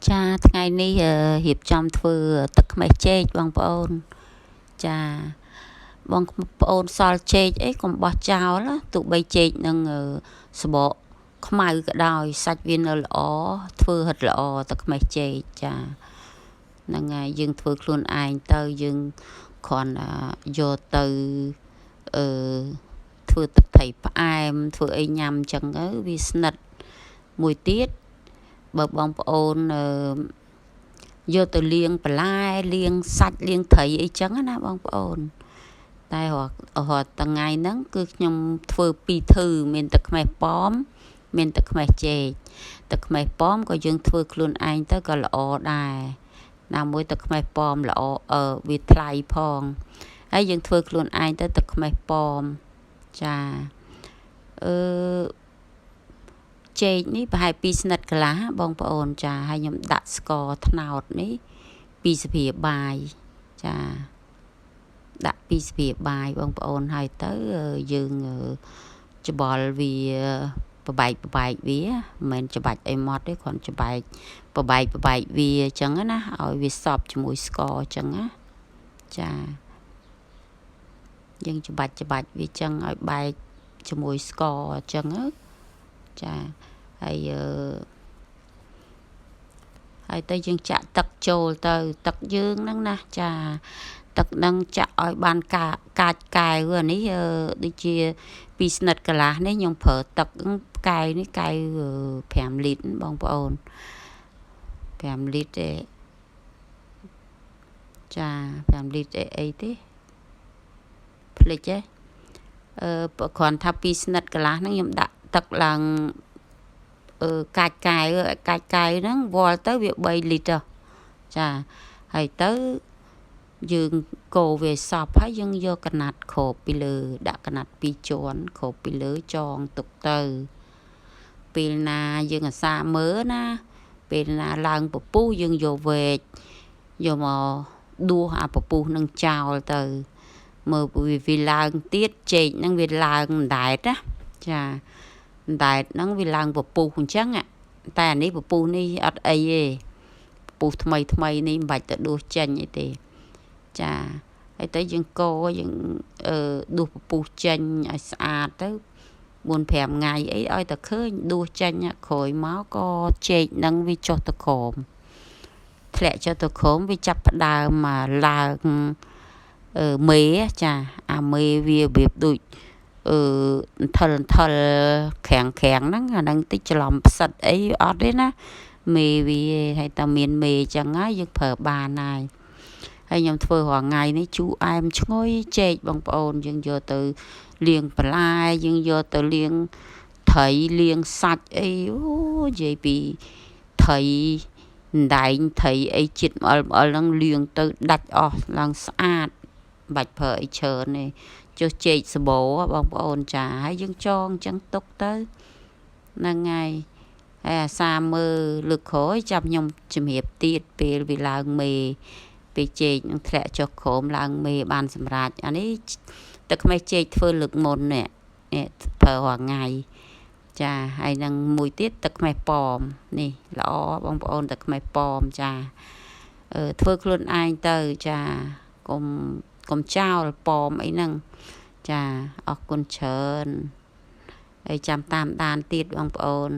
ចាថ្ងៃនេះរៀបចំធ្វើទឹកខ្មេះចេកបងប្អូនចាបងប្អូនសល់ចេកអីកុំបោះចោលទោះបីចេកនឹងសបកខ្មៅក៏ដោយសាច់វានៅល្អធ្វើហិតល្អទឹកខ្មេះចេកចាហ្នឹងហើយយើងធ្វើខ្លួនឯងទៅយើងគ្រាន់តែយកទៅអឺធ្វើទឹកត្រីផ្អែមធ្វើអីញ៉ាំអញ្ចឹងទៅវាស្និទ្ធមួយទៀតបើបងប្អូនយកទៅលាងបន្លែលាងសាច់លាងត្រីអីចឹងណាបងប្អូនតែរាល់ថ្ងៃហ្នឹងគឺខ្ញុំធ្វើពីរធឺមានទឹកខ្មេះប៉មមានទឹកខ្មេះចេកទឹកខ្មេះប៉មក៏យើងធ្វើខ្លួនឯងទៅក៏ល្អដែរណាមួយទឹកខ្មេះប៉មល្អវាថ្លៃផងហើយយើងធ្វើខ្លួនឯងទៅទឹកខ្មេះប៉មចាអឺចេកនេះប្រហែល2ស្និតកន្លះបងប្អូនចាហើយខ្ញុំដាក់ស្ករត្នោតនេះ2ស្លាបបាយចាដាក់2ស្លាបបាយបងប្អូនហើយទៅយើងច្បល់វាប្របែកវាមិនមែនច្បាច់អីម៉ត់ទេគ្រាន់ច្បែកប្របែកវាអញ្ចឹងណាឲ្យវាសព្វជាមួយស្ករអញ្ចឹងណាចាយើងច្បាច់វាអញ្ចឹងឲ្យបែកជាមួយស្ករអញ្ចឹងចាហើយហើយទៅយើងចាក់ទឹកចូលទៅទឹកយើងហ្នឹងណាចាទឹកហ្នឹងចាក់ឲ្យបានកាចកែវអានេះដូចជា2ស្និតកន្លះនេះខ្ញុំប្រើទឹកកែវនេះកែវ5លីត្របងប្អូន5លីត្រទេចា5លីត្រអីទេភ្លេចទេគ្រាន់ថា2ស្និតកន្លះហ្នឹងខ្ញុំដាក់ទឹកឡើងកាច់កែវហ្នឹងវល់ទៅវា3លីត្រចាហើយទៅយើងកូរវាសពហើយយើងយកកណាត់គ្របពីលើដាក់កណាត់2ជាន់គ្របពីលើចងទុកទៅពេលណាយើងអាសាមើលណាពេលណាឡើងពពុះយើងយកវែកយកមកដួសអាពពុះនឹងចោលទៅមើលវាឡើងទៀតចេកហ្នឹងវាឡើងអណ្ដែតណាចាអណ្ដែតហ្នឹងវាឡើងពពុះអញ្ចឹងតែអានេះពពុះនេះអត់អីទេពពុះថ្មីនេះមិនបាច់ទៅដួសចេញអីទេចាហើយទៅយើងកូរយើងដួសពពុះចេញឲ្យស្អាតទៅ4 5ថ្ងៃអីឲ្យតែឃើញដួសចេញក្រោយមកក៏ចេកហ្នឹងវាចុះទៅក្រោមធ្លាក់ចុះទៅក្រោមវាចាប់ផ្ដើមឡើងមេចាអាមេវារបៀបដូចថិលក្រាំងហ្នឹងអាហ្នឹងតិចច្រឡំផ្សិតអីអត់ទេណាមេវាហើយតែមានមេអញ្ចឹងហើយយើងប្រើបានហើយហើយខ្ញុំធ្វើរាល់ថ្ងៃនេះជូរអែមឈ្ងុយចេកបងប្អូនយើងយកទៅលាងបន្លែយើងយកទៅលាងត្រីលាងសាច់អីអូនិយាយពីត្រីអណ្ដែងត្រីអីជាតិម្អិលហ្នឹងលាងទៅដាច់អស់ឡើងស្អាតបាច់ប្រើអីច្រើនទេចុះចេកសបោបងប្អូនចាហើយយើងចងអញ្ចឹងទុកទៅហ្នឹងហើយហើយអាសាមើលលើកក្រោយចាប់ខ្ញុំជំរាបទៀតពេលវាឡើងមេពេលចេកនឹងធ្លាក់ចុះក្រោមឡើងមេបានសម្រាប់អានេះទឹកខ្មេះចេកធ្វើលើកមុននេះប្រើរាល់ថ្ងៃចាហើយនឹងមួយទៀតទឹកខ្មេះប៉មនេះល្អបងប្អូនទឹកខ្មេះប៉មចាធ្វើខ្លួនឯងទៅចាកុំចោលប៉មអីហ្នឹងចាអរគុណច្រើនហើយចាំតាមដានទៀតបងប្អូន។